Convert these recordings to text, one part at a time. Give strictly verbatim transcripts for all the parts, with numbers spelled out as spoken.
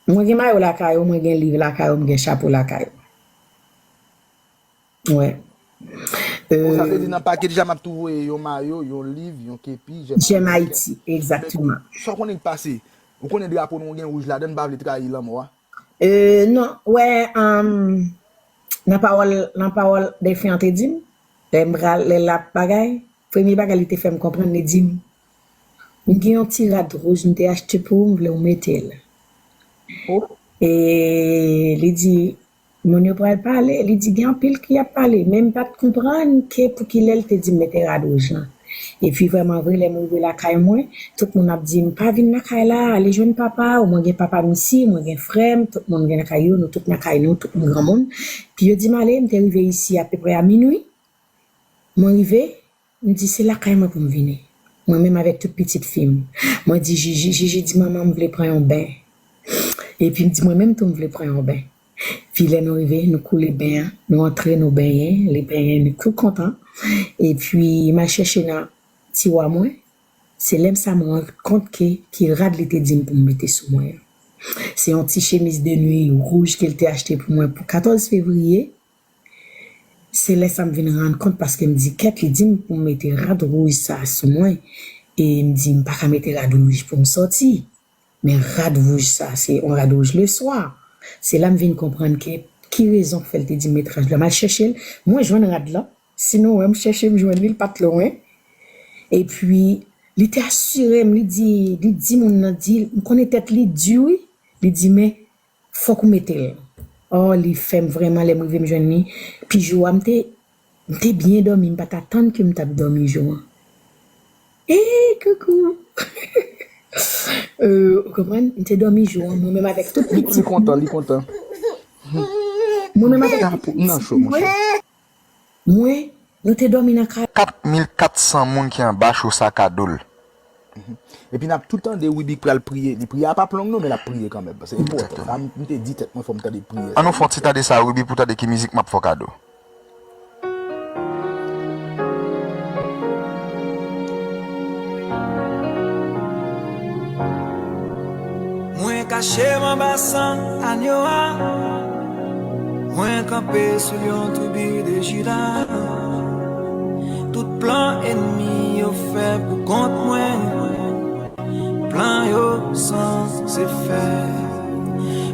Mwen gen mayo lakay ou, mwen gen liv lakay ou, mwen gen chapo lakay ou. Wè. Bon, sa vle di nan package la m ap tou voye yon mayo, yon liv, yon kepi, J'aime Haïti. J'aime Haïti, egzakteman. Sa w konnen k pase? Ou konnen drapo nou gen wouj ladan l, m pa vle trayi lanmò a. Euh, non, wè, um, nan pawòl, nan pawòl Delphin an te di m, lè m pral, lè l ap bagay, premye bagay li te fè m konprann, li di m, m gen yon ti rad wouj m te achte pou ou, m vle w mete l. E li di, moun yo pral pale, li di gen anpil ki ap pale, men m pa t konprann ke poukilè l te di m mete rad wouj lan. Epi vrèman vre, lè m rive lakay mwen, tout moun ap di m pa vin lakay la, ale jwenn papa w, mwen gen papa m isi, mwen gen frè m, tout moun gen lakay yo, nou tout lakay nou, tout moun granmoun. Epi yo di m ale, m te rive isi apeprè a minwi. Mwen rive, m di se lakay mwen pou m vini. Mwen menm avèk tout pitit fi m. Mwen di Jiji, Jiji di manman m vle pran yon ben. Epi m di mwen menm tou m vle pran yon ben. Epi lè nou rive, nou koule ben an, nou antre, nou benyen, li benyen, nou tou kontan. Epi m al chèche nan tiwa mwen, se lè m sa m rann kont ke ki rad li te di m pou m mete sou mwen an. Se yon ti chemiz de nwi wouj ke l te achte pou mwen pou katòz fevriye. Se lè sa m vin rann kont paske m di kèt li di m pou m mete rad wouj sa sou mwen. E m di m pa ka mete rad wouj pou m sòti. Men rad wouj sa, se yon rad wouj leswa. Se la m vin konprann ke ki rezon k fè l te di m met rad la. M al chèche l, mwen jwenn rad la. Si nou wè m chèche m jwenn li, l pa t lwen. Epi, li te asire m, li di, li di moun nan, di, m konnen tèt li di wi. Li di, men, fòk ou mete l. Oh, li fè m vrèman, lè m rive m jwenn li. Pi jou a, m te, m te byen dòmi, m pa t atann ke m t ap dòmi jou an. Hey, coucou! Euh, ou konprann? M te dòmi jou an, mwen menm avèk tout pitit. Li kontan, li kontan. Mwen menm avèk tout pitit mwen. Mwen, nou te dòmi nan kay. Kat mil kat san moun ki anba cho sa kado l. Epi n ap tou tande Wibi k pral priye. Li priye a p ap long non, men l ap priye kanmenm. Paske enpòtan. Sa m te di tèt mwen fò m tande priye sa. An nou fè yon ti tande sa Wibi pou tande ki mizik m ap fè w kado. Mwen kache m anba san anyo a. Mwen kanpe sou lyon tribi de Jida. Tout plan ènmi yo fè pou kont mwen. Plan yo sanse fè.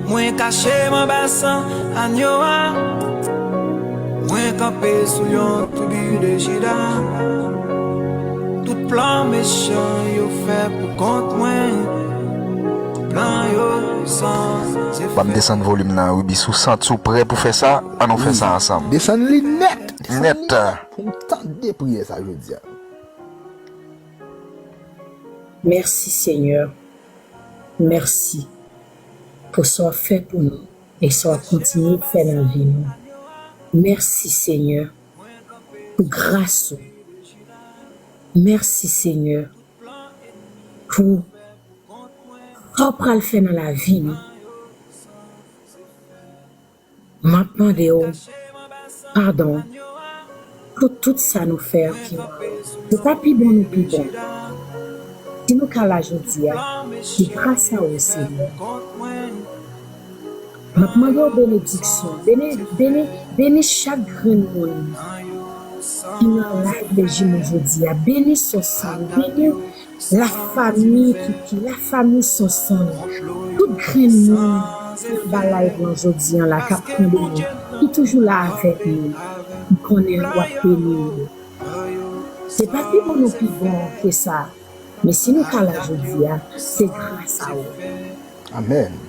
Mwen kache m anba san anyo a. Mwen kanpe sou lyon tribi de Jida. Tout plan mechan yo fè pou kont mwen. Plan yo sanse fè. Ban m desann volim nan, Rubi. Si w santi w prè pou fè sa, ann nou fè sa ansanm. Desann li nèt. Nèt. Pou m tande priyè sa jodi a. Mèsi, Senyè. Mèsi pou sa w ap fè pou nou e sa w ap kontinye fè nan vi nou. Mèsi, Senyè, pou gras ou. Mèsi, Senyè, pou sa w pral fè nan lavi nou. M ap mande w padon pou tout sa nou fè a ki mal. Nou pa pi bon, nou pi bon. Si nou ka la jodi a, se gras a ou, Senyè. M ap mande w benediksyon. Beni, beni, beni chak grenn moun ki nan live de Jimo jodi a. Beni Sonsann, beni Lafanmi Kiki, lafanmi Sonsann, tout grenn moun ki anba live lan jodi an la, k ap tande nou, ki toujou la avèk nou, m konnen w ap beni yo. Se pa pi bon nou pi bon ke sa, men si nou ka la jodi a, se gras a ou. Amèn.